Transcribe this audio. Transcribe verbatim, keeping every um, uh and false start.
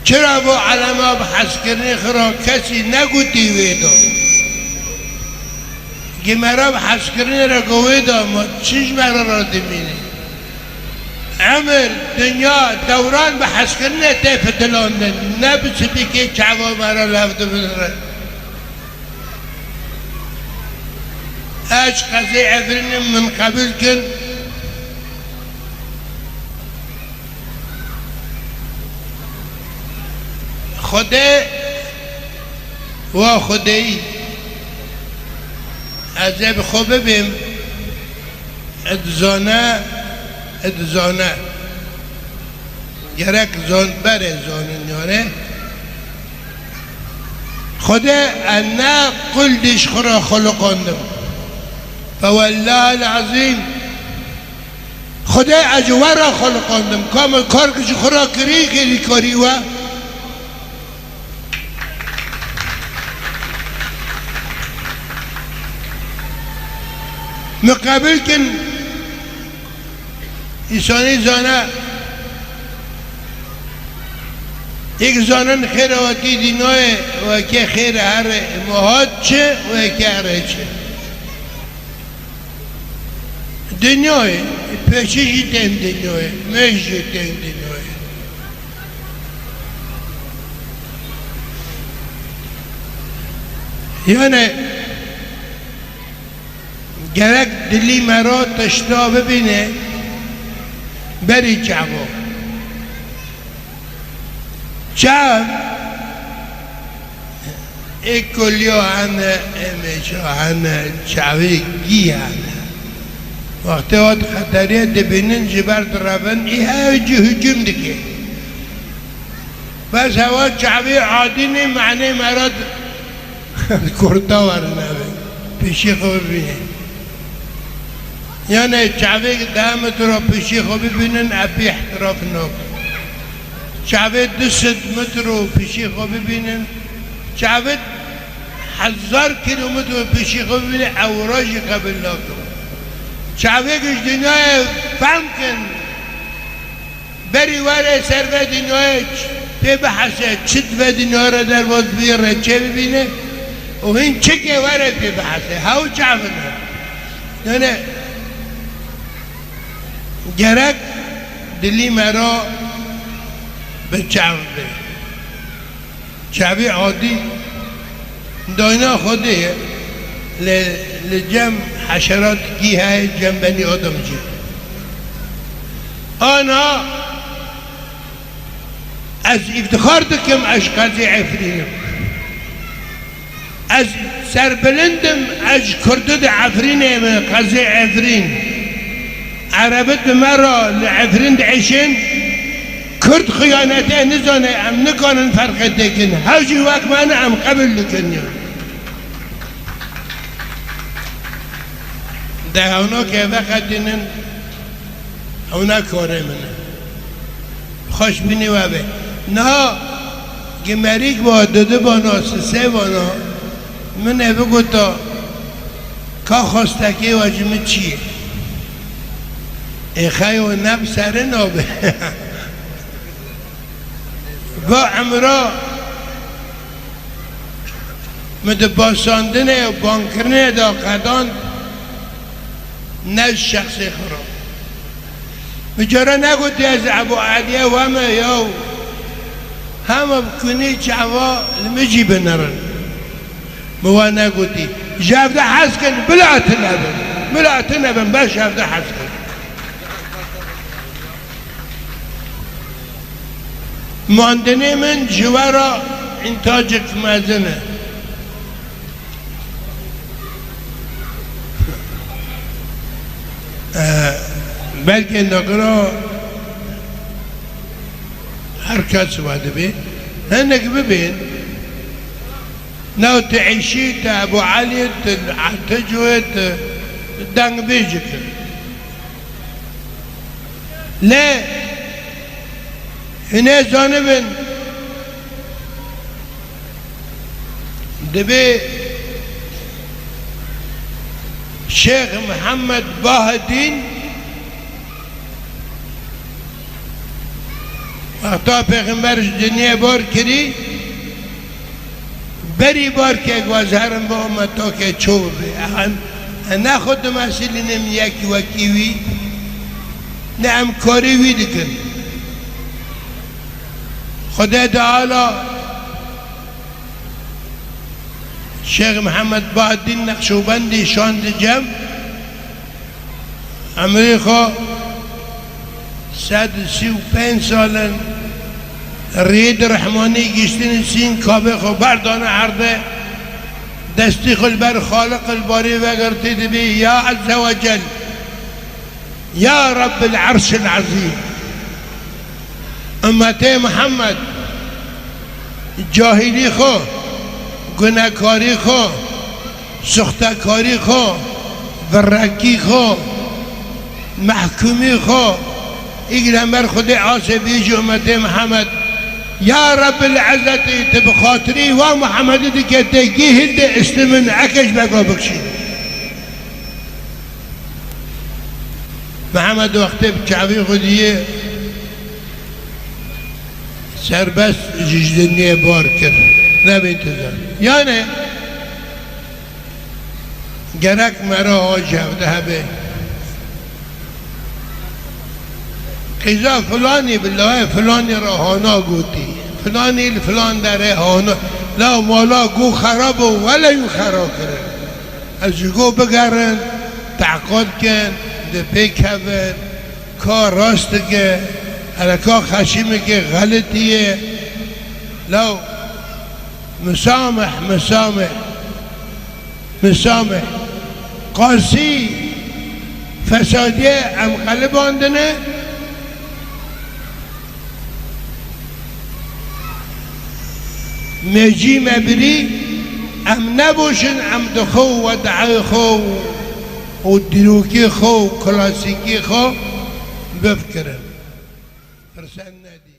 Çira bo elema bi hezkirinê xwe re kesî negotî wê de? Gi me re bi hezkirinê re go wê de, ma çi ji me re radimîne? Emir, dinya, dewran bi hezkirinê tê fitilandin, ne bi sidikê çava me re lev dibinre. Ez qezê Efrînim, min qebûl kin. Xwedê wa xwedeyî. Ez ê bi xwe bibêm. Ê dizane, ê dizane. Gerek zon-, berê zonin yani. Xwedê, e, ne quldiş xwe re xuluqandim. Fe wellahil azîm. Xwedê, ez ji we re xuluqandim. Ka min kar ji xwe re kirî, xêrîkarî we. Min qebûl kin, însanî zane, yek zanin xêr wekî dînayê, wekî xêr her muhat çi, wekî her çi. Dinyayê, pêşî jî tên dinyayê, mêj jî tên dinyayê. Yani, gerek dilî me re tişta bibîne, berî çav o. Çav, ê kuliya hene, ê mêja hene, çavê gî hene. Wextê hat xeteriyê dibînin, ji ber direvin, î heya jî hicûm dike. Bes hewa çavê adî nê, menê me re di-, kurta werin ev ê. Pêşî xwe bibînin. Yani çavêk deh metro pêşî xwe bibînin, ev bêîhtiraf nakin. Çavê du sed metro pêşî xwe bibînin, çavê hezar kîlometro pêşî xwe bibînin, ew ra jî qebûl nakin. Çavêk ji dinyayê fehm kin. Berî were ser vê dinyayê ç-, pê bihese, çi di vê dinyayê re derbas bûye re çê bibîne û hîn çikê were pê bihese. Hew çav in. Yani, gerek dilî me re bi çav be. Çavê adî dayna Xwedê ye, lê li cem heşerat kî heye, cem benî adam jî. Ana ez îftixar dikim, ez qezê Efrîn im. Ez serbilind im, ez ji Kurdu di Efrînê me, qezê Efrîn. Erebi di me re li Efrîn diêşin, Kurd xiyanetê nizane, em nikanin ferqê têkin. Hew jî wek me ne, em qebûl dikin ya. De hewna ke veqetînin, hewna karê min e. Xweş bînî we be. Niha gimerîk va, didi bana, sisê bana, min ê bigota, ka xwestekê we ji min çi ye? Ê xeyo ne bi serê nabe. Va emra min di basandinê û bankirinê de qedand, ne ji şexsê xwe re. Min cara negotî ez Ebû Eliyê we me yaw. Hema bi kunî çava li min jî binerin. Min we negotî. Ji hev de hez kin, bila tune bin. Bila tune bin, bes ji hev de hez kin. Mandinê min ji we re întacek mezin e. Eh, belkê nagira her kes we dibê, hinek bibên, new tu Eşî, tu Ebû Elî, tu Etico, tu dengbêjik in. Lê hûn ê zanibin, dibê Şêx Mihemed Bahedîn Wexta Pêxember ji dinyê bar kirî, berî barkek wa ji herin ve ome tokê ço bibê. Em, em ne xwe dimesilînin yek wekî wî, ne em karê wî dikin. Xwedê Teala Şêx Mihemed Bahaddîn Neqşûbendî şandî cem, emrê xwe sed û sî û pênc sal in, rêyê di rehmanî giştin sîn kabê xwe berdane erdê, destî xwe li ber Xaliq il Barî vegirtî dibî, ya Ezze ve Cel, ya Rebbil Erşil Ezîm, ummetê Mihemed, cahilî xwe, gunekarî xwe, suxtekarî xwe, virekî xwe, mehkûmî xwe, îgre mer Xwedê asê bî ji ummetê Mihemed. Ya Rebbil Ezzetî, tu bi xatirî wa Muhammedî dike tê gî hilde istimin ekej beka bikşî. Mihemed wextê bi çavî xwe diyê serbest ji, ji dinyê bar kir. Nebîn tu zan. Yani gerek me re o cevde hebe. Qîza filanî bi lawê filanî re hana gotî. Filanî li filan derê hana. La mala go xerab û wele yû xera kirin. Ez ji go bigerin, tehqîq kin, di pê kevin, ka rast dike, hele ka xeşîmekê xelitî ye. Law, misamih, misamih, misamih. Qasî fesadiyê em qelibandine, Mecî me birî, em neboşin, em di xwe û wedayê xwe û dîrokê xwe û klasîkê xwe bifikirin. Firset nedî.